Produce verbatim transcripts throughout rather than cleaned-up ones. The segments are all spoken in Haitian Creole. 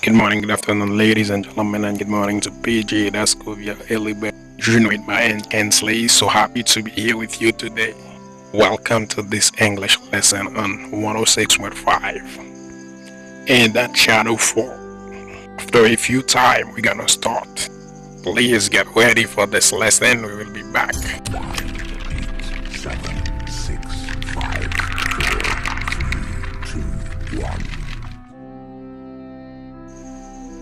Good morning, good afternoon, ladies and gentlemen, and good morning to P J, Dascovia, Elibert, Junoid, and Kensley. So happy to be here with you today. Welcome to this English lesson on one oh six point five and that channel four. After a few time, we're gonna start. Please get ready for this lesson. We will be back. Seven, six, five, four, three, two, one.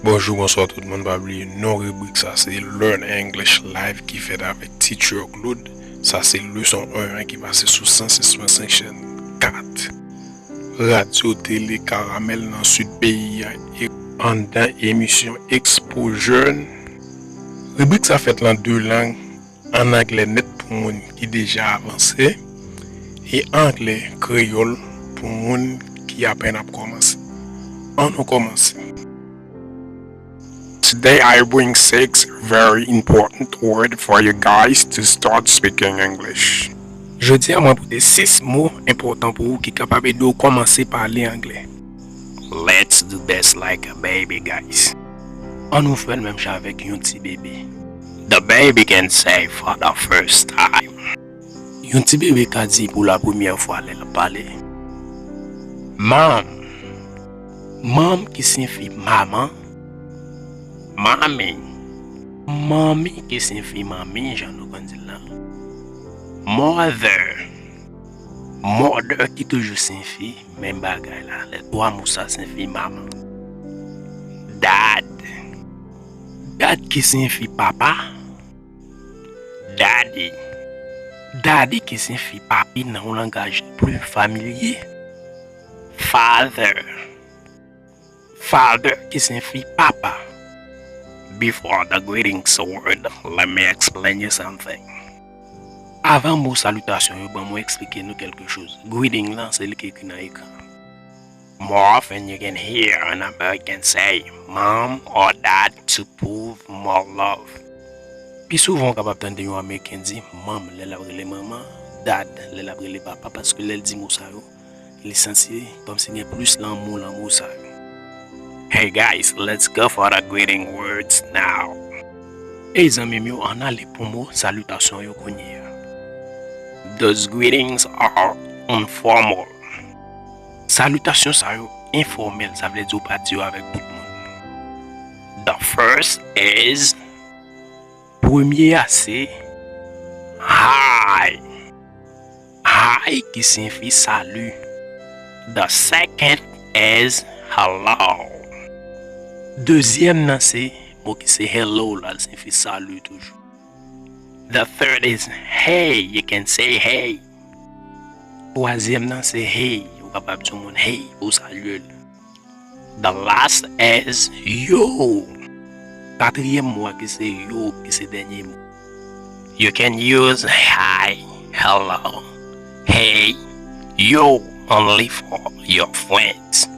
Bonjou, bonswa tout moun. Pa bliye non ribrik sa se Learn English Live ki fèt avèk Teacher Claude. Sa se leson en an ki pase sou san sis pwen senk chèn kat Radyo Tele Karamèl nan sid peyi a e anndan emisyon Exposure. Ribrik sa fèt lan de lang, an anglè nèt pou moun ki deja avanse e anglè kreyòl pou moun ki apèn ap kòmanse. Ann nou kòmanse. Today I bring six very important words for you guys to start speaking English. Jodi a mwen pote sis mo enpòtan pou ou ki kapab ede w kòmanse pale anglè. Let's do this like a baby, guys. Ann nou fè l menm jan avèk yon ti bebe. The baby can say for the first time. Yon ti bebe ka di pou la premyè fwa lè l ap pale. Mom. Mom ki siyifi manman. Mommy. Mommy ki siyifi manmi, jan nou konn di l lan. Mother. Mother ki toujou siyifi menm bagay la. Lè twa mo sa siyifi manman. Dad. Dad ki siyifi papa. Daddy. Daddy ki siyifi papi nan yon langaj pli familye. Father. Father ki siyifi papa. Before the greetings word, let me explain you something. Avan mo salitasyon yo, ban mwen eksplike nou kèlke choz. Greeting lan, se li ki ekri nan ekran. More often you can hear an American say mom or dad to prove more love. Pi souvan w kapab tande yon Ameriken di mom lè l ap rele manman, dad lè l ap rele papa, paske lè l di mo sa yo, li santi kòmsi gen plis lanmou lan mo sa yo. Hey guys, let's go for the greeting words now. Ey zanmi m yo, ann ale pou mo salitasyon yo kounye a. Those greetings are informal. Salitasyon sa yo enfòmèl, sa vle di w pa di yo avèk tout moun. The first is, premye a se hi. Hi ki siyifi sali. The second is hello. Dezyèm nan se mo ki se hello la, l siyifi sali toujou. The third is hey, you can say hey. Twazyèm nan se hey, ou kapab di yon moun hey pou w salye l. The last is yo. Katriyèm mo a ki se yo, ki se dènye mo. You can use hi, hello, hey, yo only for your friends.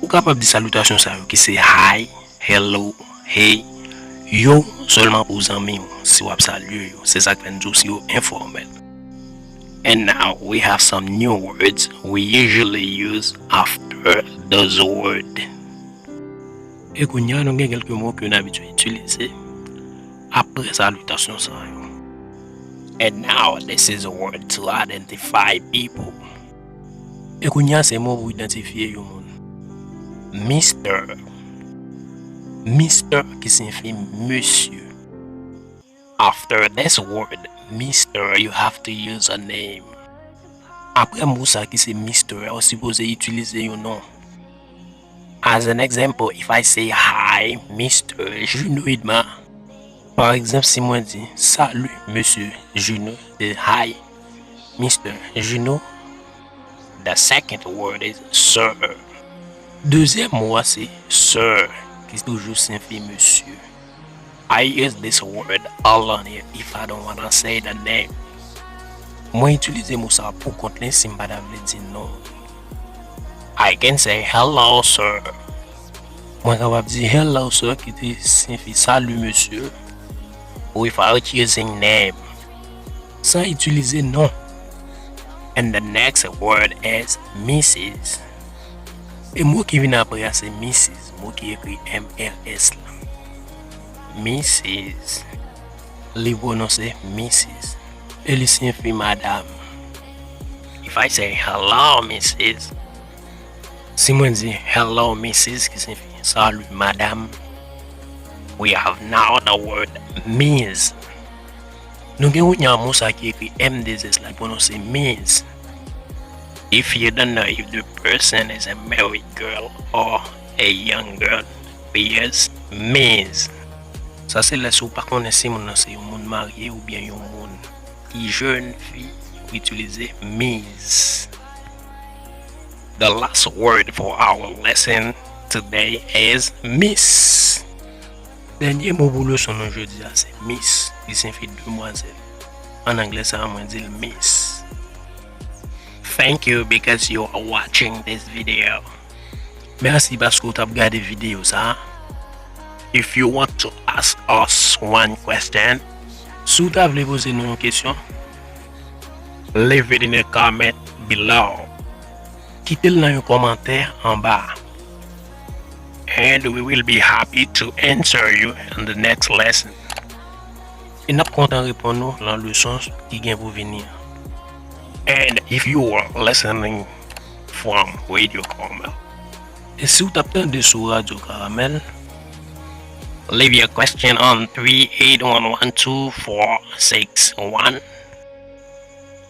Ou kapab di salitasyon sa yo ki se hi, hello, hey, yo sèlman pou zanmi w si w ap salye yo. Se sa k fè n di w si yo enfòmèl. And now we have some new words we usually use after those words. E kounye a, nou gen kèlke mo ke n abitye itilize apre salitasyon sa yo. And now this is a word to identify people. E kounye a, se mo pou idantifye yon moun. Mister. Mister ki siyifi mesye. After this word, mister, you have to use a name. Apre mo sa ki se mister a, ou sipoze itilize yon non. As an example, if I say hi, mister Juno Edma. Pa egzanp, si mwen di, salut, mesye Juno, se hi, mister Juno. The second word is sir. Dezyèm mo a se sir, ki toujou siyifi mesye. I use this word only if I don't wanna say the name. Mwen itilize mo sa a pou kont li si m pa ta vle di non. I can say hello, sir. Mwen kapab di hello, sir, ki te siyifi salut, mesye, without using name. San itilize non. And the next word is missus. E mo ki vin apre a se Missus, mo ki ekri M R S la. Missus. Li pwononse Missus. E li siyifi madam. If I say, "Hello, Missus." Si mwen di, "Hello, Missus," ki siyifi, "Salut, madam." We have now the word Miz. Nou gen kounye a mo sa ki ekri M de S la, li pwononse Miz. If you don't know if the person is a married girl or a young girl, we use Miz. Sa se lè si w pa konnen si moun nan se yon moun marye oubyen yon moun ki jèn fi, ou itilize Miz. The last word for our lesson today is Miss. Dènye mo pou leson nou jodi a se Miss, ki siyifi demwazèl. An anglè sa a, mwen di l Miss. Thank you because you are watching this video. Mèsi paske w t ap gade videyo sa a. If you want to ask us one question, si w ta vle poze nou yon kesyon, leave it in a comment below. Kite l nan yon kòmantè anba a. And we will be happy to answer you in the next lesson. E n ap kontan reponn ou lan leson ki gen pou vini an. And if you are listening from Radio Carmel, e si w t ap tande sou Radyo Karamèl, leave your question on three eight one one two four six one.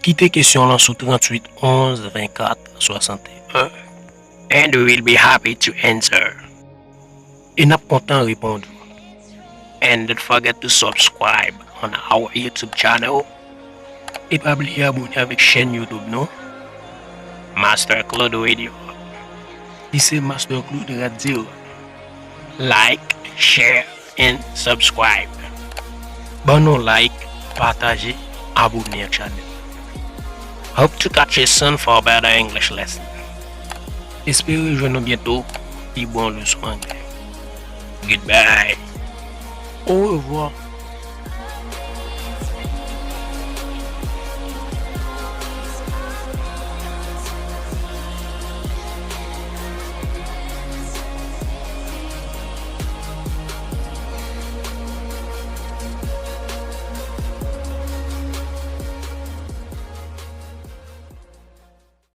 Kite kesyon lan sou tranntuit onz venkat swasanteyen. And we will be happy to answer. E n ap kontan reponn ou. And don't forget to subscribe on our YouTube channel. E pa bliye abone avèk chèn YouTube nou, Master Claude Radio. Li se Master Claude Radio. Like, share, and subscribe. Ban nou like, pataje, abone ak chanèl. Hope to catch you soon for a better English lesson. Espere jwenn nou byento pi bon leson anglè. Goodbye. Orevwa.